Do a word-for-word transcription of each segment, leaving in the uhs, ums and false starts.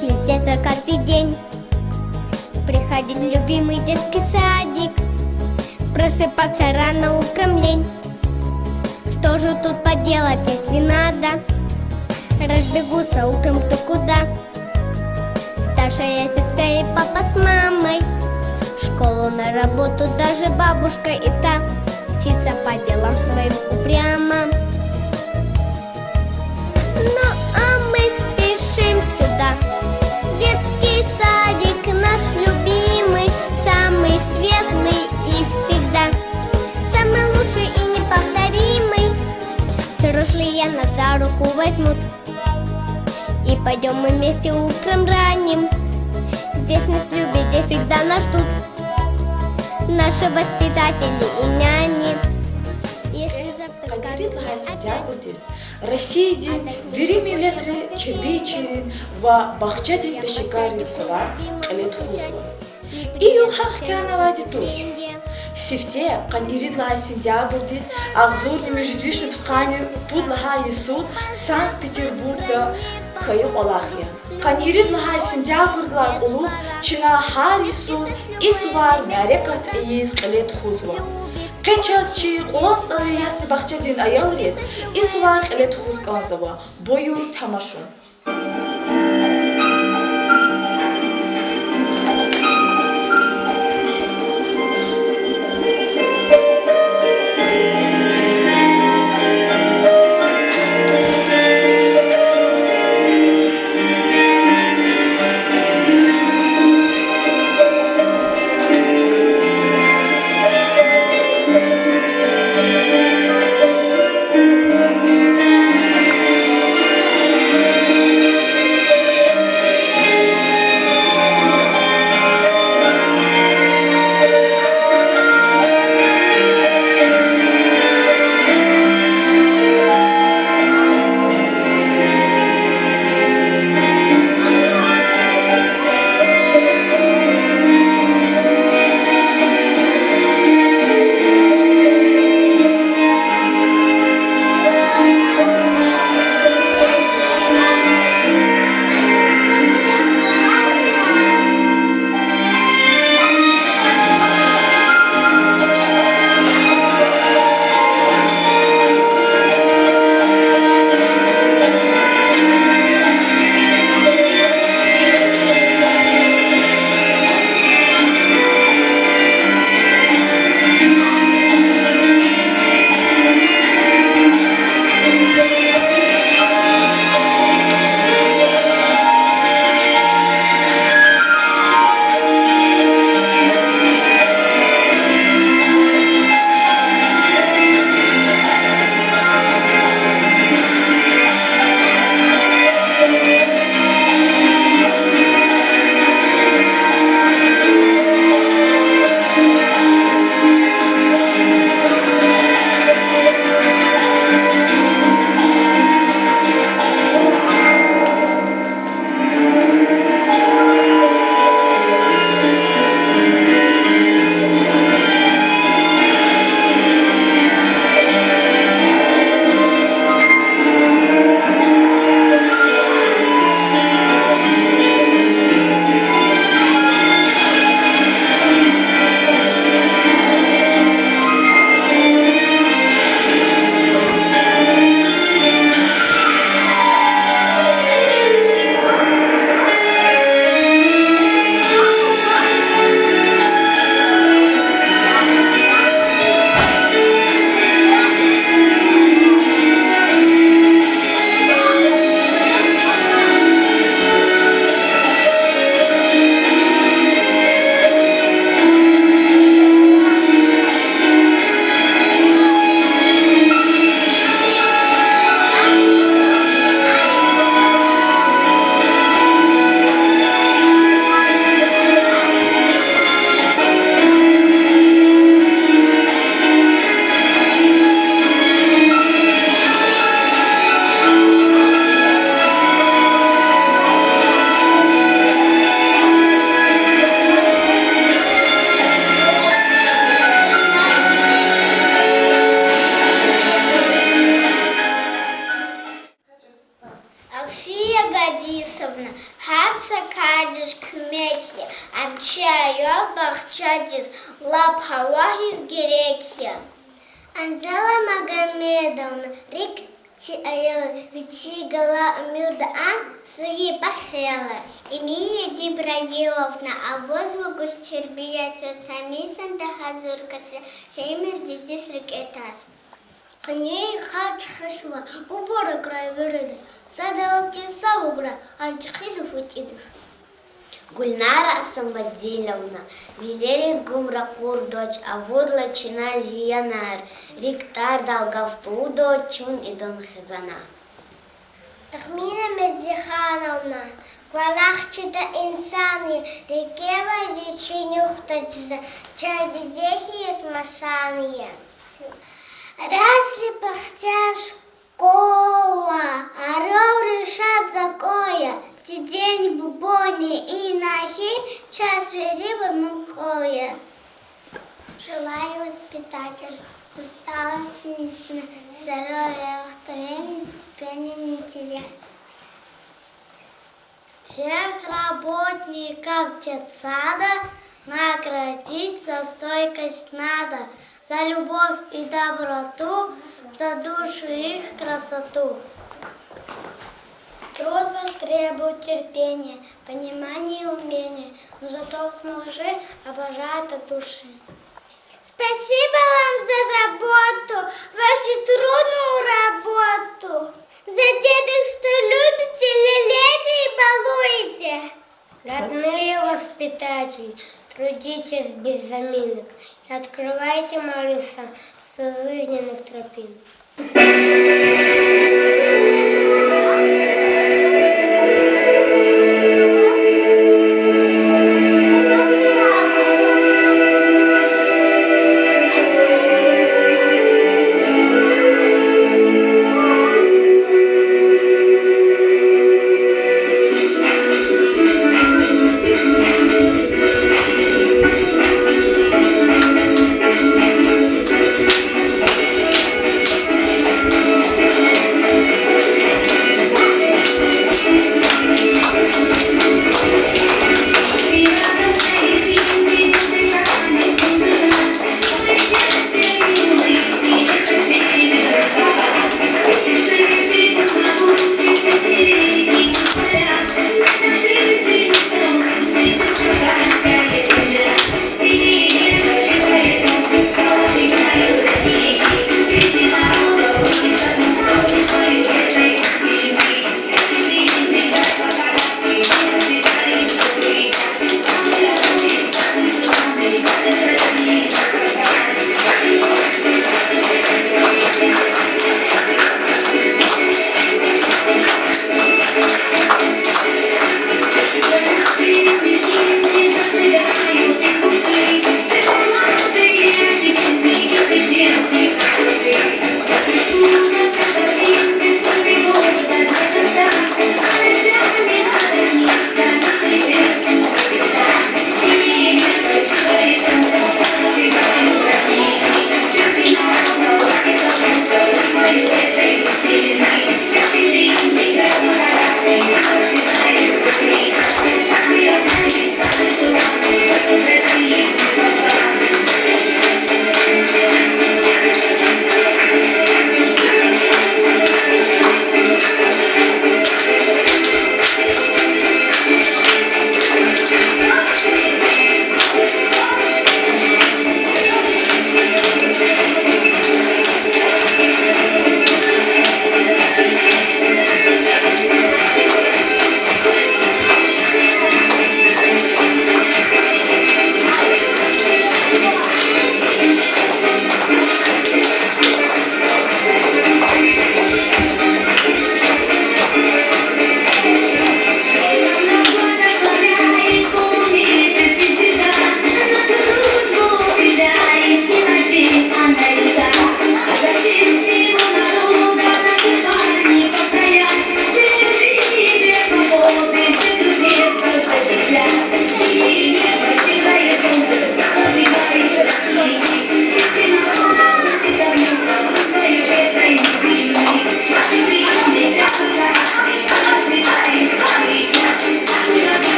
Светится каждый день. Приходит любимый детский садик. Просыпаться рано утром лень. Что же тут поделать, если надо? Разбегутся утром кто куда. Старшая сестра и папа с мамой. В школу, на работу, даже бабушка и та. Мчится по делам своим упрямо. Ну а мы спешим сюда. Детский садик наш любимый, самый светлый и всегда самый лучший и неповторимый. Взрослые нас за руку возьмут. И пойдём мы вместе утром ранним. Здесь нас любят, здесь всегда нас ждут наши воспитатели и няни. Если завтра скажут мне опять. Къанни ирид лагьай сентябрдиз Россиядин вири миллетрин чебинчийрин ва бахчадин пешекаррин сувар кьиле тухузва. И югъ гьахъ хьанвайди туш. Сифте къанни ирид лагьай сентябрдиз агъзурни муьжуьд вишни пудкъанни пуд лагьай йисуз Санкт-Петербургда хьайи кӀвалах я. Къанни ирид лагьай сентябрдилай кьулухъ чна гьар йисуз и сувар мярекат ийиз кьиле тухузва. Къе чаз чи Кьулан СтӀалрин ясли-бахчадин аялриз и сувар кьиле тухуз кӀанзава. Буюр тамашун. Гьар са кардиз куьмек я, ам чи аял бахчадиз лап гьава хьиз герек я. Анжела Магомедовна, рикӀ чи аял, вичи галай уьмуьрда ам сагъ пахъ хьайила. Эмине Ибрагьимовна, авазва гуж-тербия, чаз са мисанда гьазур кас я, чи уьмуьр дидедиз рикӀе таз. Къенин йикъар чӀехи сувар, убур аграй вирида, садал чиз са вугра, ан чӀехида фу чӀида. Гульнара Асамбадиловна, вилериз гум ракъурдач, авурла чна зиянар, рикӀ тӀардал гаф тавурдач чун идан хизана. Тахмина Мирзихановна, кӀвалах чида инсан я, рикӀе авайди чи нуькӀ тадиз, чаз диде хьиз масан я. Расли бахтияр школа, араври шад закон я, дидени бубани инихъ чаз верибур мукьув я. Желаю воспитателям усталости не знать, здоровья, вдохновения, терпения не терять. Всех работников детсада наградить за стойкость надо, за любовь и доброту, за душу их красоту. Труд ваш требует терпения, понимания и умения, но зато вас малыши обожают от души. Спасибо вам за заботу, вашу трудную работу, за деток, что любите, лелеете и балуете. Родные воспитатели, трудитесь без заминок и открывайте моря сам со жизненных тропинок.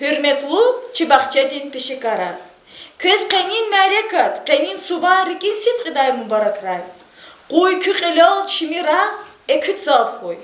Гьуьрметлу чи бахчадин пешекарар! Квез къенин мярекат, къенин сувар рикӀин сидкьидай мубаракрай. Къуй куь кьилел чими рагъ, экуь цав хьуй.